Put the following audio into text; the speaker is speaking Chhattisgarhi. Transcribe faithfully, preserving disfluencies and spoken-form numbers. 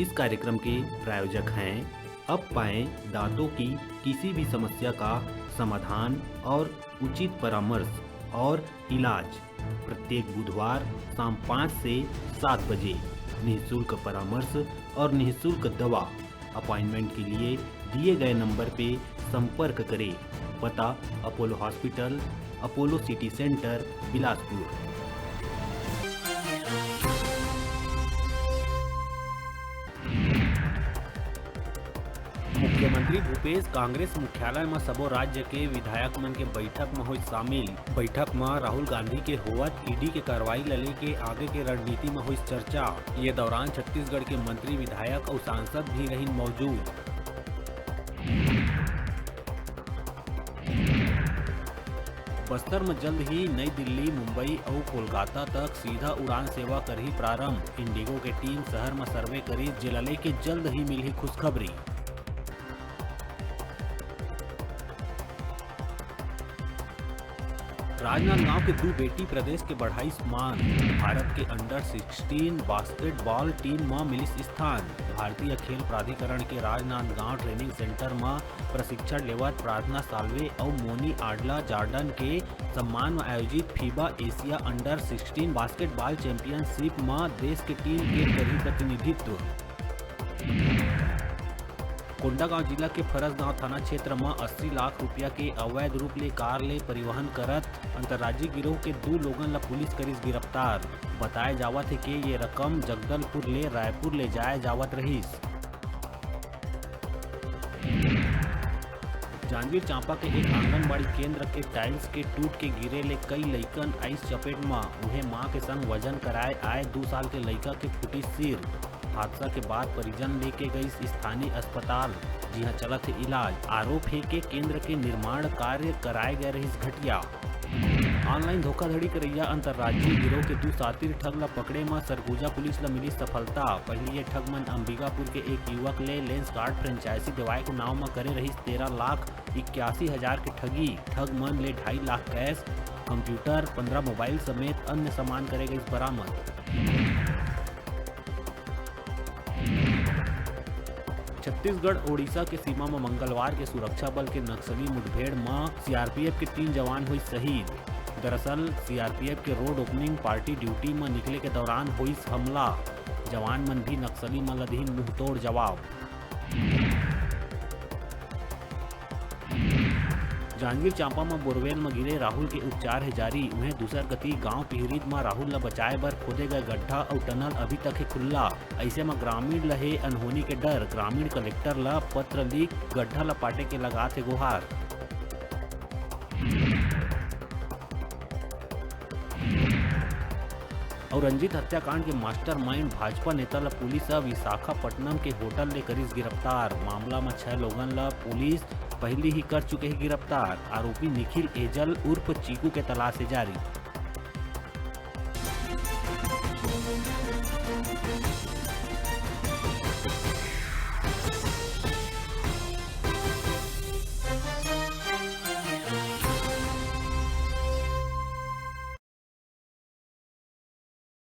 इस कार्यक्रम के प्रायोजक हैं अब पाएं दांतों की किसी भी समस्या का समाधान और उचित परामर्श और इलाज। प्रत्येक बुधवार शाम पाँच से सात बजे निःशुल्क परामर्श और निःशुल्क दवा। अपॉइंटमेंट के लिए दिए गए नंबर पे संपर्क करें। पता: Apollo hospital, Apollo city centre, Bilaspur. मुख्यमंत्री भूपेश कांग्रेस मुख्यालय म सबो राज्य के विधायक मन के बैठक म होइस शामिल। बैठक म राहुल गांधी के होवत ईडी के कार्रवाई ल लेके आगे के रणनीति म होइस चर्चा। ये दौरान छत्तीसगढ़ के मंत्री, विधायक अउ सांसद भी रहिन मौजूद। बस्तर म जल्द ही नई दिल्ली, मुंबई अउ कोलकाता तक सीधा उड़ान सेवा करही प्रारंभ। इंडिगो के टीम शहर म सर्वे करिस, जेला लेके जल्द ही मिलही खुशखबरी। राजनांदगांव के दू बेटी प्रदेश के बढ़ाइस मान। भारत के अंडर सिक्सटीन बास्केटबॉल टीम म मिलिस स्थान। भारतीय खेल प्राधिकरण के राजनांदगांव ट्रेनिंग सेंटर म प्रशिक्षण लेवत प्रार्थना साल्वे अउ मोनी आडला जॉर्डन के सम्मान म आयोजित FIBA Asia under sixteen basketball championship म देश के टीम के करही प्रतिनिधित्व। कोंडागांव जिला के फरसगांव थाना क्षेत्र म अस्सी लाख रुपया के अवैध रूप ले कार ले परिवहन करत अंतर्राज्यीय गिरोह के दू लोगन ल पुलिस करिस गिरफ्तार। बताए जावत हे के ये रकम जगदलपुर ले रायपुर ले जाए जावत रहिस। जांजगीर चांपा के एक आंगनबाड़ी केंद्र के टाइल्स के टूट के गिरे ले कई लइकन आइस चपेट म। उहें, मां के संग वजन कराए आए दू साल के लइका के फूटिस सिर। हादसा के बाद परिजन लेके गइस स्थानीय अस्पताल, जिहां चलत हे इलाज। आरोप हे के केंद्र के निर्माण कार्य कराए गए रहिस घटिया। ऑनलाइन धोखाधड़ी करइया अंतर्राज्यीय गिरोह के दू सातिर ठग ल पकड़े म सरगुजा पुलिस ल मिलिस सफलता। पहिली ये ठग मन अंबिकापुर के एक युवक ले लेंसकार्ट फ्रेंचाइजी देवाए के नांव म करे रहिस तेरह लाख इक्यासी हजार के ठगी। ठग मन ले ढाई लाख कैश, कंप्यूटर, पंद्रह मोबाइल समेत अन्य सामान करे गइस बरामद। छत्तीसगढ़ ओडिशा के सीमा म मंगलवार के सुरक्षा बल के नक्सली मुठभेड़ म सीआरपीएफ के तीन जवान होइस शहीद। दरअसल सीआरपीएफ के रोड ओपनिंग पार्टी ड्यूटी म निकले के दौरान होइस हमला। जवान मन भी नक्सली मन ल दिहिन मुंहतोड़ जवाब। जांजगीर चांपा म बोरवेल म गिरे राहुल के उपचार हे जारी। उहें, दूसर कती गांव पिहरीद म राहुल ल बचाए बर खोदे गए गड्ढा अउ टनल अभी तक हे खुल्ला। अइसे म ग्रामीण ल हे अनहोनी के डर। ग्रामीण कलेक्टर ल पत्र लिख गड्ढा ल पाटे के लगात हे गुहार। अउ रंजीत हत्याकांड के मास्टरमाइंड भाजपा नेता ल पुलिस ह विशाखापट्टनम के होटल ले करिस गिरफ्तार। मामला म छह लोगन ल पुलिस पहिली ही कर चुके हे गिरफ्तार। आरोपी निखिल एजल उर्फ चीकू के तलाश हे जारी।